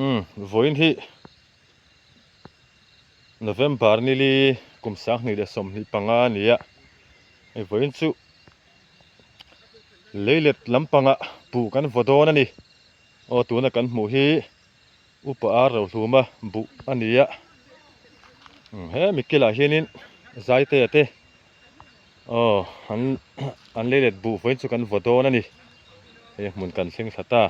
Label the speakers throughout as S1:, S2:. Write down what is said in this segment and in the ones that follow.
S1: Umm vawiin hi November nili kum 2025 a ni a, hei vawiin chu leilet lampangah buh kan vaw dawn a ni. Aw tuna kan hmuh hi Upa ar rohluma buh a ni a, he mikilah hianin Zaitea te Aw an an leilet buh vawiin chu kan vaw dawn a ni. Hei hmun kan thleng thla ta.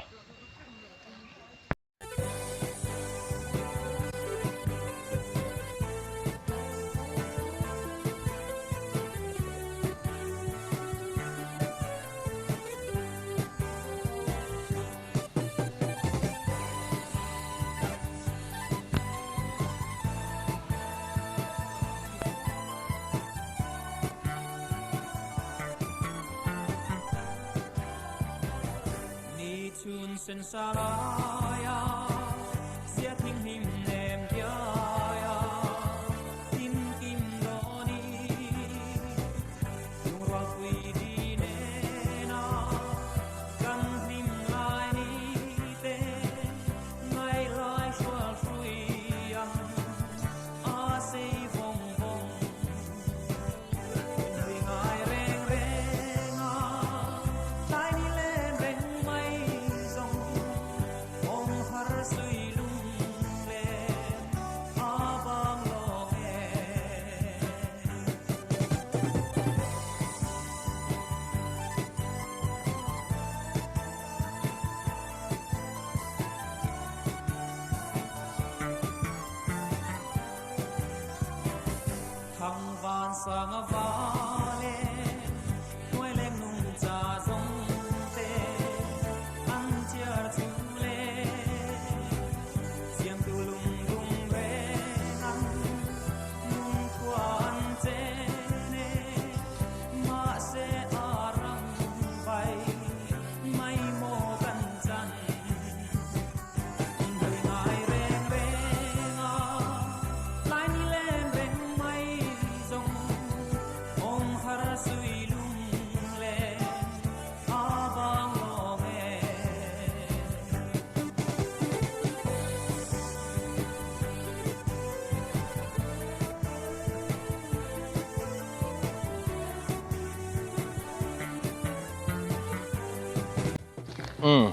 S1: Umm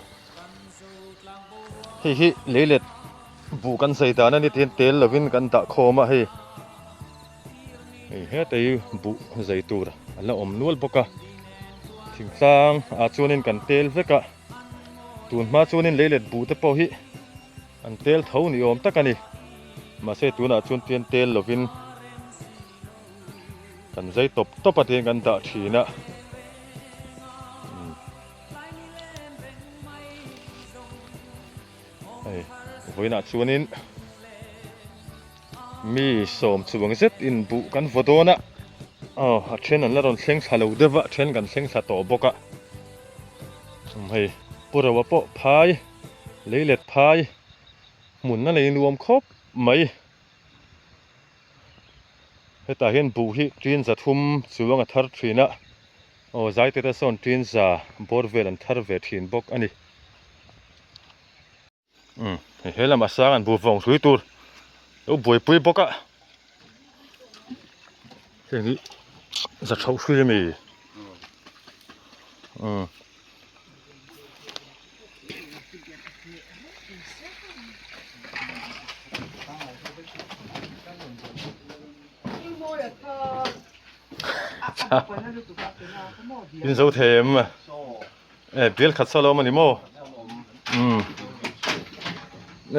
S1: hei hi leilet buh kan zai dan a ni tiin tel lovin kan dah khawm a hei hei heta hi buh zai tur a la awm nual bawk a thingtlang ah chuanin kan tel vek a tun hma chuanin leilet buh te pawh hi an tel tho ni awm tak a ni mahse tunah chuan tian tel lovin kan zai tawp tawp a tiin kan dah thin a. Hei vawiinah chuanin mi sawm chuang zet in buh kan vaw dawn a aw a then an la rawn thleng thla lo deuh va a then kan thleng thla tawh bawk a hei pu roa pawh phai leilet phai hmun a nei nuam khawp mai. Hetah hian buh hi tin za thum chuang a thar thin a, aw zaite te sawn tin za bawr vel an thar ve thin bawk a ni. Umm hei he lamah sang an buh vawng hrui tur lo buaipui bawk a, heng hi za thauh hrui a mi? Umm. In zo thei em e bial khat saw lo awm a ni maw umm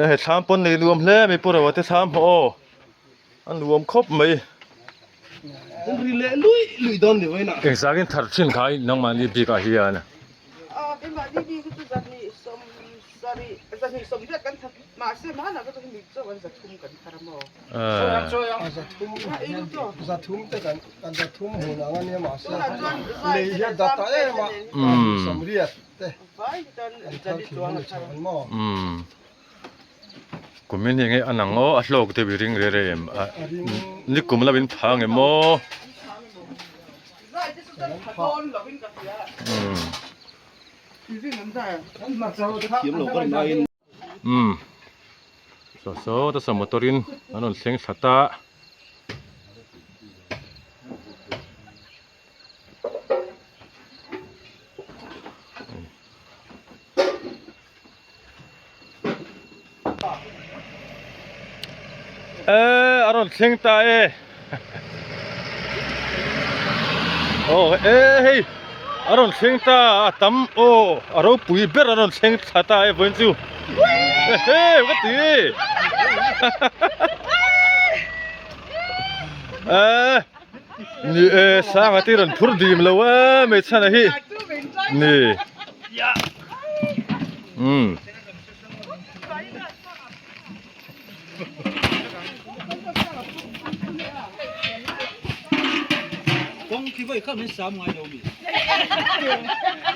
S1: hei thlam pawn nei nuam hle mai pu Roa te thlam hawh aw a nuam khawp mai engzangin thar thin kha nangmahni bikah hian. Kumin hi nge a nang aw a hlawk deuh i ring rere em a ni kum lo in phang em aw. Umm saw saw ta saw motor in an rawn thleng thla ta. Eee a rawn thleng ta e aw e hei a rawn thleng ta a tam aw a ropui ber a rawn thleng thla ta e vawiin chu ehe ka ti eee ni e sanga te rawn phur dim lo a hmeichhana hi ni umm.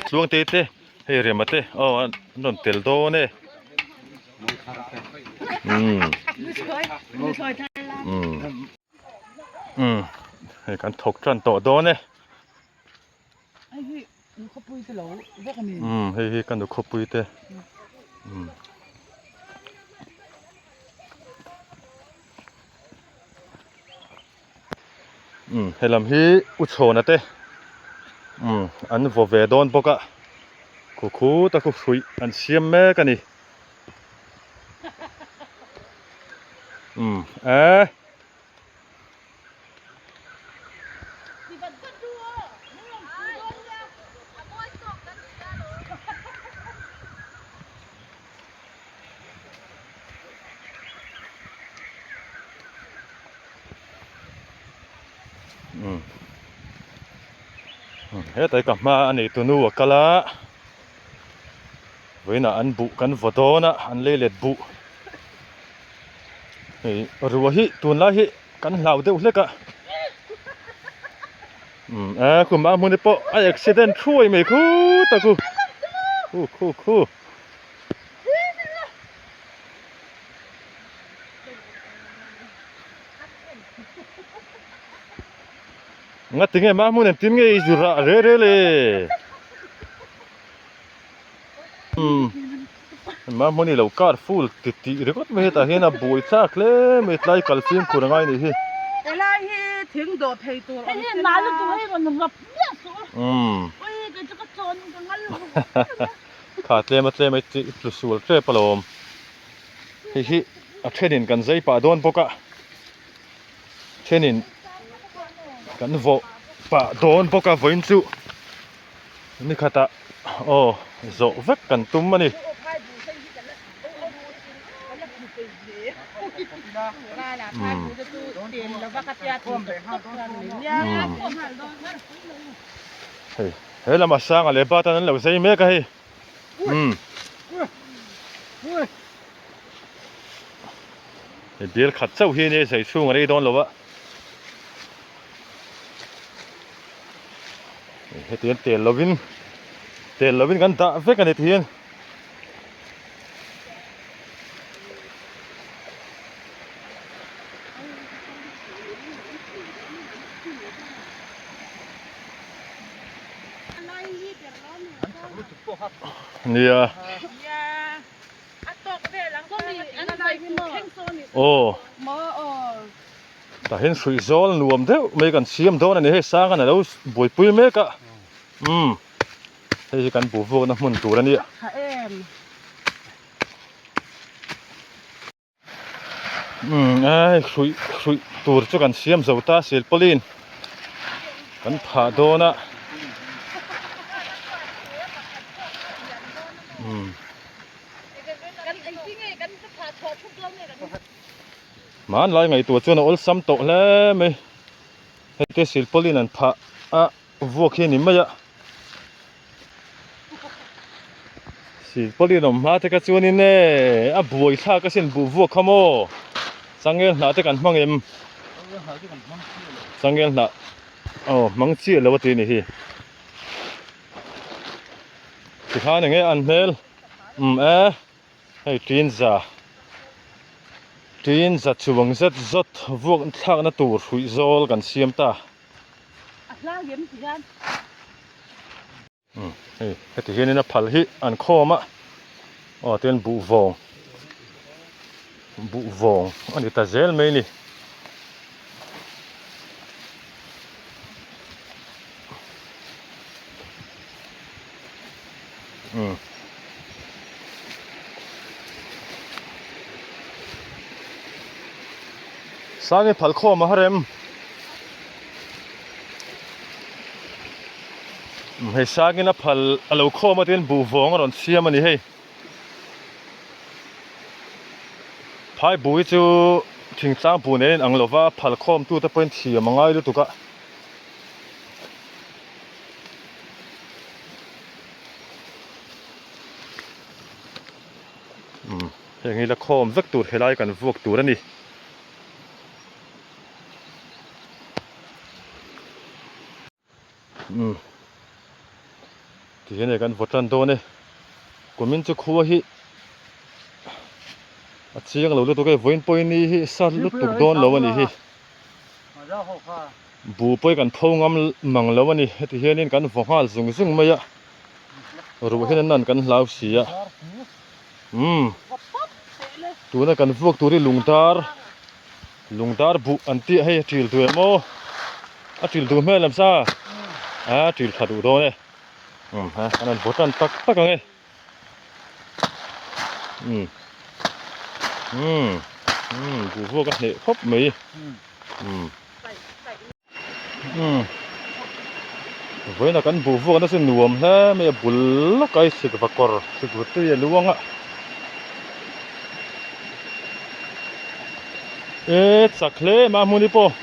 S1: Tluangte te hei Rema te aw an rawn tel dawn e umm umm hei kan thawk tan tawh dawn e.
S2: Hei hi nu khawpui te lo vek a ni.
S1: Umm hei hi ka nu khawpui te umm. Umm helam hi u chhawna te umm an vaw ve dawn bawk a khu khu ta khu hruih an siam mek a ni umm eh. Hetlai ka hma a nei tunu a kal a vawiinah an buh kan vaw dawn a an lei let buh hei ruah hi tunlai hi kan hlau deuh hlek a umm a khum a hmun te pawh a accident thuai mai khut a khu khu khu khu. Nga tinge mah hmun engtin nge i zir rah re re le umm mah hmun i lo kar full ti tih ringawt mai hetah hian a buai thlak hle mai tlai kal fimkhur a ngai anih hi.
S2: Helai hi thing dawh thei tur awm se la.
S1: Umm kha tlem a tlem a i tlu sual tep alawm hei hi a thenin kan zai pah dawn bawk a thenin kan vawh pah dawn bawk a vawiin chu ni khatah aw zawh vek kan tum a ni. Hei he lamah sanga leh bat an lo zai mek a hei umm hei bial khat chauh hi ania zai chhung a rei dawn lo a heti hian tel lovin tel lovin kan dah vek a ni ti hian. Nia. Aw. Tah hian hruih zawl nuam deuh mai kan siam dawn a ni hei sang an alo buaipui mek a. Umm. Hei hi kan buh vuakna hmun tur a nia. Umm ai hruih hruih tur chu kan siam zo ta silpauline kan phah dawn a umm hmanlai ngaihtuah chuan a awlsam tawh hle mai heti silpauline an phah a. Vuak hi a ni mai a, silpauline awm hma te kha chuanin e a buai thlak asin buh vuak kha maw changel hnah te kan hmang em changel hnah aw hmang chiah lo a ti a ni hi tikhan enge an hmel umm e hei tin za tin za chuang zet zawt vuak thlakna tur hruih zawl kan siam ta.
S2: hlang em ti hian.
S1: Umm hei heti hianin a phal hi an khawm a aw tian buh vawng buh vawng a ni ta zel mai a ni. Umm Sangi phal khawm a harem. Hei sangin a phal a lo khawm a tin buh vawng a rawn siam a ni hei. Phai buh hi chu thingtlang buh nen a inang lo va, phal khawm tute pawhin thiam a ngai lutuk a. Umm heng hi la khawm vek tur helai kan vuak tur a ni. Umm tihian hei kan vaw tan dawn e kumin chu khua hi a chiang lo lutuk e vawiin pawhin ni hi sa lutuk dawn lo a nih hi buh pawh hi kan pho ngam mang lo a ni heti hianin kan vaw nghal zung zung mai a ruah hian a nan kan hlau si a umm tuna kan vuak tur hi lungdar. Lungdar buh an tih a hei a til duh em aw a til duh hmel lam sa a til tha duh dawn e um ha an han vaw tan tak tak ang e um um um buh vuak a hneh khawp mai um um vawiin a kan buh vuak nasa nuam hle mai a bul lawk a i sikva kawr sikva tui a luang a. E chak hle mai a hmun hi pawh.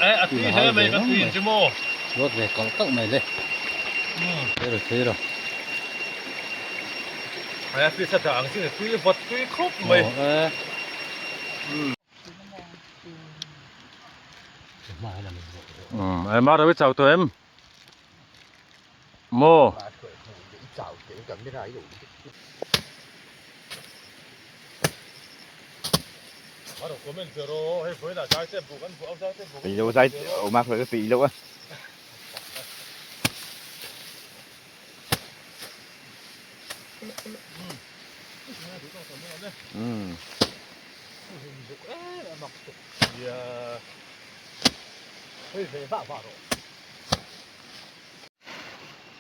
S1: E a tui hle mai ka tui in chu maw.
S3: Ruat ve kalh kalh mai le. Thei ro thei ro.
S1: A tui sa dah ang chi tui vat tui khawp mai. Umm ai mah rau i chau tawh em? Maw?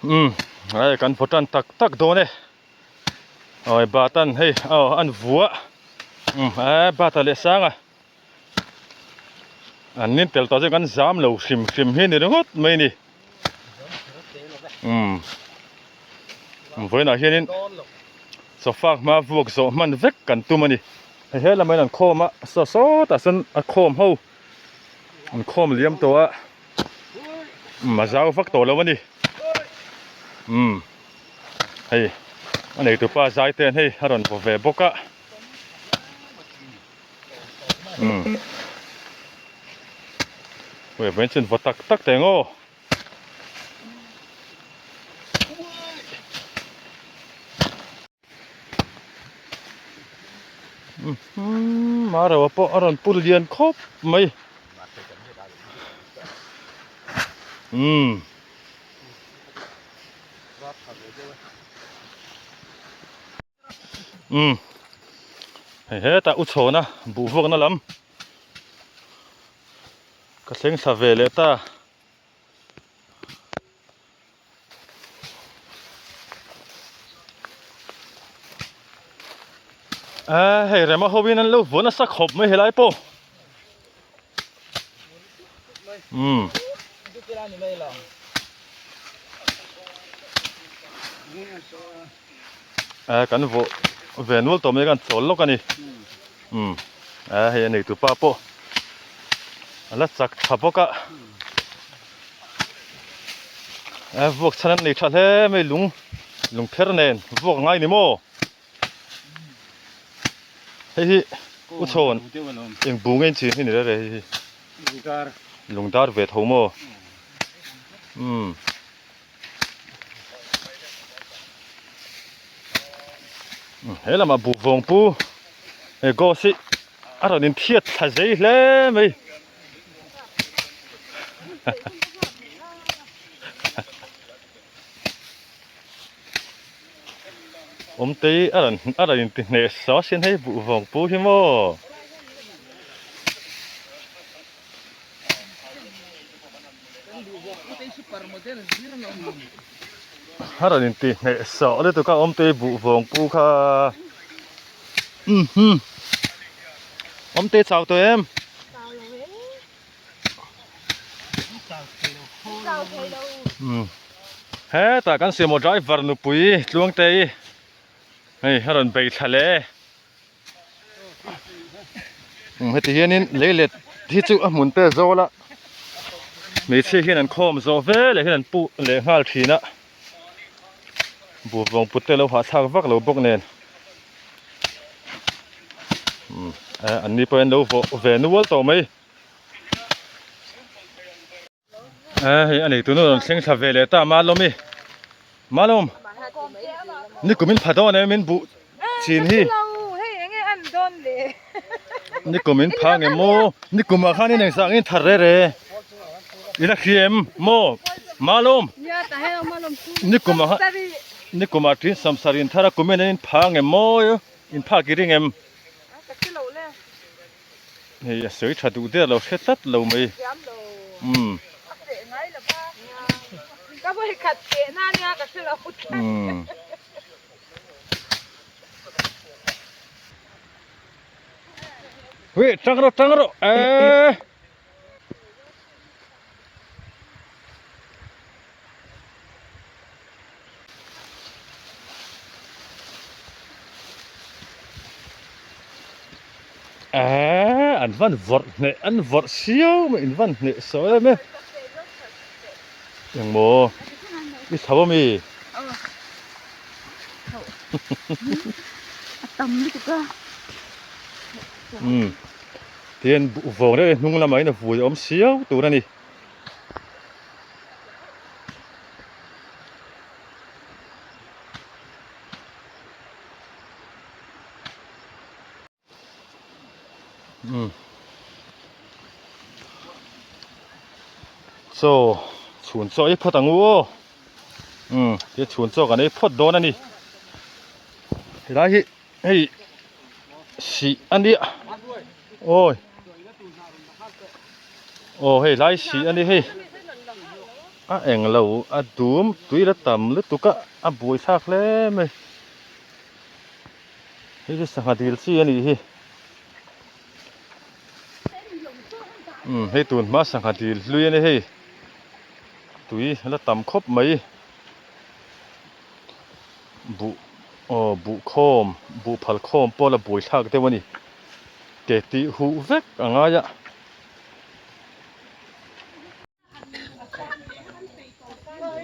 S1: Umm hei kan vaw tan tak tak dawn e awi batan hei aw an vuah umm a bata leh sang a an nin tel tawh chu kan zam lo hrim hrim hi ni ringawt mai a ni umm vawiinah hianin sofa hma vuak zawh hman vek kan tum a ni hei he lamah hian an khawm a saw sawtah sawn a khawm ho an khawm liam tawh a umm a zau vak tawh lo a ni umm hei a neitu pa zai te an hei a rawn vaw ve bawk a umm hei vawiin chu an vaw tak tak teh ang aw. Marawa pawh a rawn pur lian khawp mai umm umm hei hetah u chhawna buh vuakna lam ka thleng thla ve leh ta. A hei rema ho in an lo vawn nasa khawp mai helai pawh umm a kan vawh ve nual tawh mai kan chawl lawk a ni umm a hei a neitu pa pawh a la chak tha bawk a a vuak chhan an nei tha hle mai lung lung pher nen vuak a ngai ni maw hei hi u chhawn eng bu nge chin hi ni rere hei hi lungdar ve tho maw umm. He lamah buh vawng pu he ghost hi a rawn inthiat thla zei hle mai. Awmtei a rawn a rawn inti hneh sa sin hei buh vawng pu hi maw. A rawn inti hneh sawh lutuk a awmtei buh vawng pu kha umm awmtei chau tawh em? Hetah kan sumo driver nupui Tluangtei hei a rawn bei thla leh heti hianin leilet hi chu a hmun te a zawl a hmeichhia hian an khawm zawh vel ah hian an puh leh nghal thin a buhvawng put te lo hahthlak vak lo bawk nen an ni pawh hian lo vawh ve nual tawh mai. Hei a neitu nu rawn thleng thla ve leh ta Malawmi Malawm ni kum in pha dawn em in buh chin hi ni kum in pha nge maw ni kum ah khan in engzah nge in thar re re ila hria em maw Malawm ni kum ah ni kum ah ṭin samsar in thar a kum in in pha nge maw in phak i ring em. Hei a sawi tha duh der lo hre tlat lo mai. Umm. Umm. Hui tang rawh tang rawh eeh. Eee an van vawrh hneh an vawrh siau mai in van hneh sawi em e engmaw i chho ami
S2: a tam lutuk a
S1: umm tihian vawng deuh hi hnung lamah hian a vui a awm siau tur a ni. Chaw chhun chaw ei phawt ang u aw umm ti chhun chaw kan ei phawt dawn a ni helai hi hei sih a nia awi aw hei lai sih a ni hei a eng lo a dum tui la tam lutuk a a buai thlak hle mai hei hi sangha dil chi a nih hi umm hei tun hma sangha dil hlui a ni hei tui la tam khawp mai. Buh aw buh khawm buh phal khawm pawh la buai thlak deuh a ni ke tih huh vek a ngai a.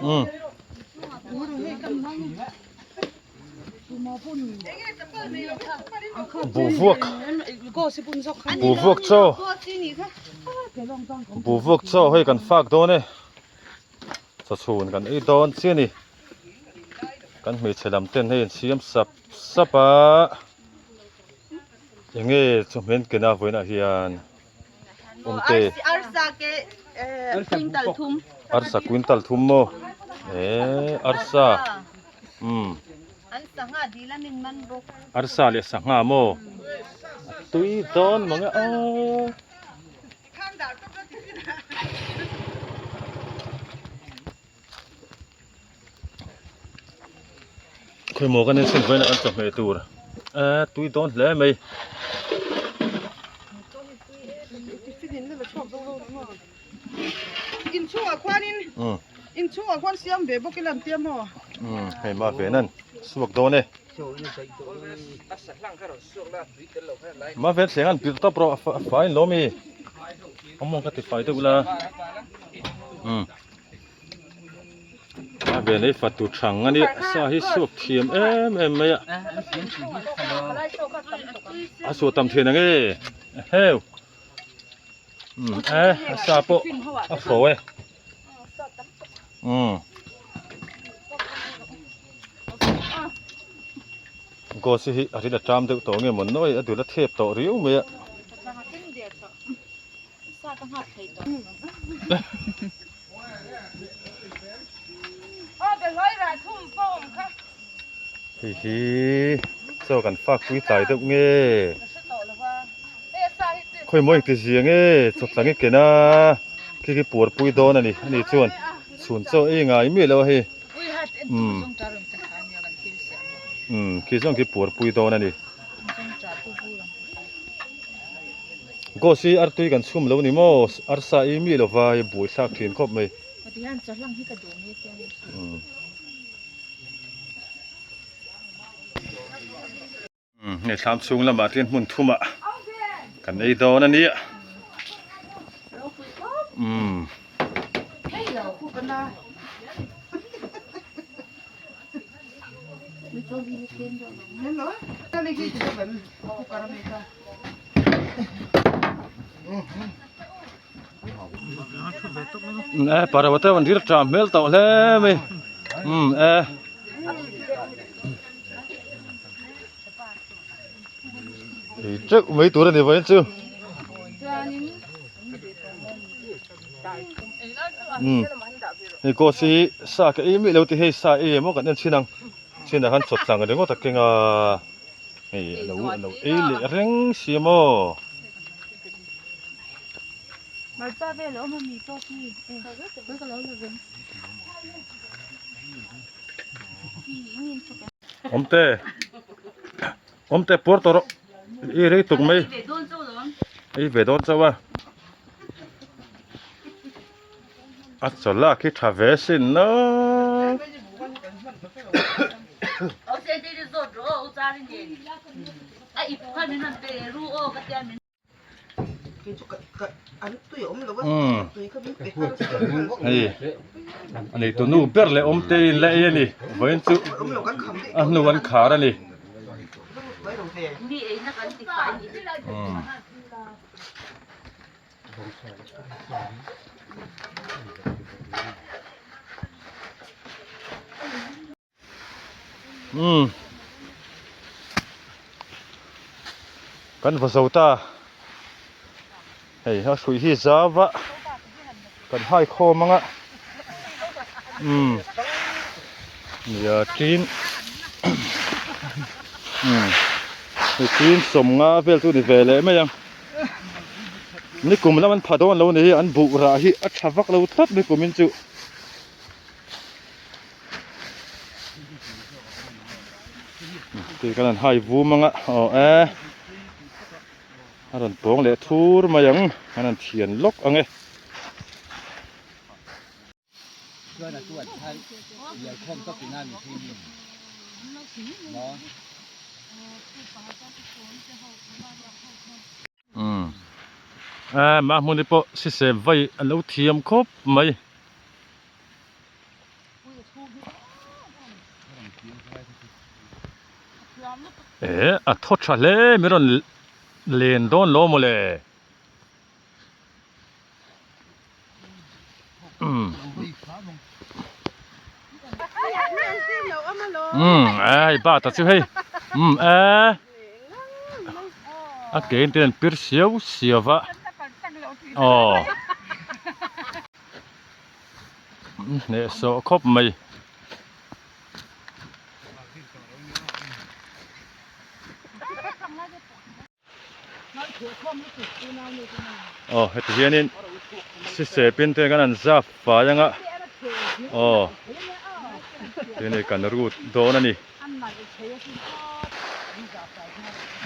S1: Umm. Buh vuak buh vuak chaw buh vuak chaw hei kan fak dawn e. Chawchhun kan ei dawn chiah a ni kan hmeichhe lam ten hei an siam sap sap a enge chawhmeh an ken a vawiinah hian awmte arsa quintal thum maw eh arsa umm arsa leh sangha maw a tui dawn mange aw. Khawimaw kan enchhin vawiin a kan chawhmeh tur eh tui dawn hle mai.
S2: Inchhungah khuanin inchhungah khuan siam ve bawk ila an tia maw?
S1: Umm hei ma ve nan suak dawn e. Ma vel thleng an pilh tawp rawh a fai in lawm i awmawng ka ti fai deuh la umm a vel ei fatu thang a nia sa hi suak thiam em em mai a a suah tam thian ang e heu umm e a sa pawh a hraw e umm. Ghost hi a ril a ṭam deuh tawh nge maw nawi a dul a thep tawh riau mai a. Hei hi chaw kan fak pui tlai deuh nge khawi maw engti zia nge chaw tlang i ken a khi khi puar pui dawn a ni ani chuan chhun chaw ei ngai miah lo a hei umm umm khi zawng khi puar pui dawn a ni. Ghost hi artui kan chhum lo ni maw arsa i mi lova i buai thlak thin khawp mai. Umm hei thlam chhung lamah hian hmun thumah kan ei dawn a nia. Umm. E para te an rir tha hmel tawh hle mai umm e ei teuh mai tur a ni vawiin chu umm hei kaw hi sa ka ei miah lo tih hei sa ei emaw kan en chhin ang chhinah khan chawt tlang ringawt a keng a hei a lo a lo ei leh reng si a maw. Awmte awmte puar tawh rawh i rei tuk mai ei ve dawn chauh a a chaw lak hi tha ve sin lo. Hei a neitu nu ber leh awm te in la ei a ni vawiin chu a hnu an khar a ni. Umm kan va zo ta hei a hrui hi zau a kan hai khawm ang a umm nia tin umm hei tin sawmnga vel chu ni ve leh mai ang nikum lam an pha dawn lo ni hi an buh rah hi a tha vak lo tlat nikum in chu. Tui kan han hai vum anga aw e a rawn pawng leh thur mai ang an han thian lawk ang e. Umm eh mahmuni pawh sisep vai a lo thiam khawp mai. Eh a thaw tha hle mai rawn len dawn lo mawle. Umm umm ai bata chu hei umm eh a ke in te an pir siau siau va aw hnehsawh khawp mai. Aw heti hianin sisepin te kan han zap fai anga aw tuni kan rut dawn a ni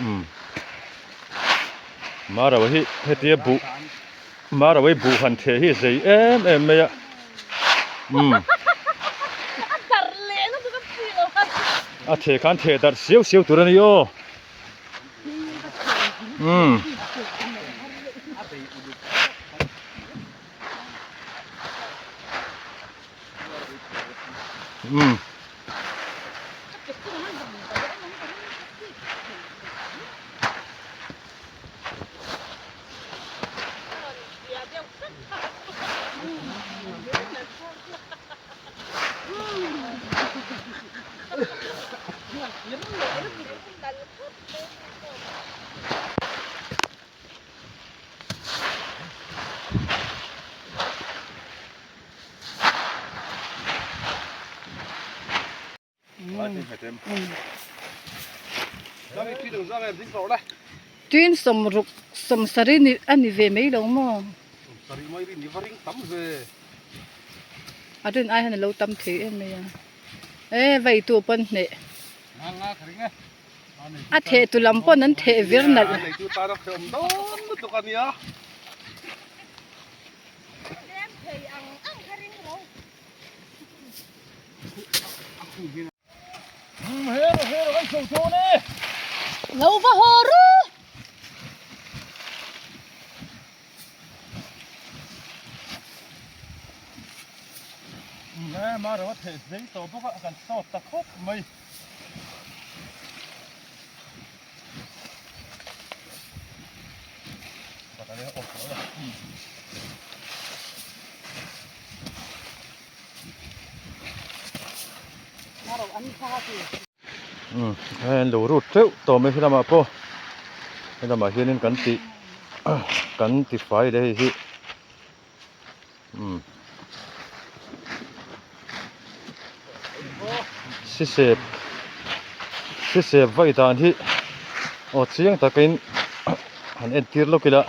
S1: umm maro hi hetia buh maro hi buh han theh hi zei em em mai a umm a theh khan theh darh siau siau tur a ni aw. Umm. Umm.
S2: Tin sawmruk sawmsarih ni a ni ve mai lo maw? A rin ai hian a lo tam thei em mai a. E vai tu pawn hneh. A theh tu lam pawn an theh vir nalh. Lo va haw ru!
S1: Hei an lo rut teuh tawh mai helamah pawh helamah hianin kan tih kan ti fai leh hei hi umm sisep sisep vai dan hi aw chiang takin han entir lawk ila.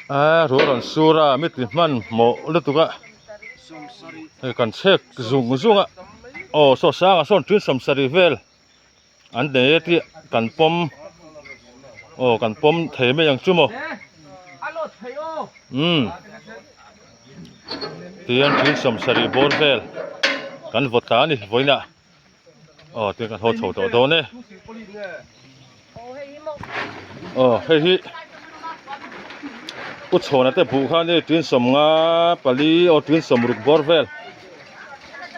S1: A ruah rawn sur a mi ti hmanhmawh lutuk a hei kan chhek zung zung a aw saw sangah sawn ṭin sawmsarih vel. An nei e tih kan pawm aw kan pawm thei mai ang chu maw umm tihian thil sawmsarih bawr vel kan vaw ta a ni vawiinah aw tihian kan haw chho tawh dawn e aw hei hi u chhawna te buh kha ania tin sawmnga pali aw tin sawmruk bawr vel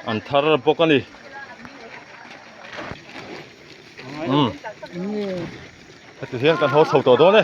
S1: an thar bawk a ni. Umm heti hian kan haw chho tawh dawn e.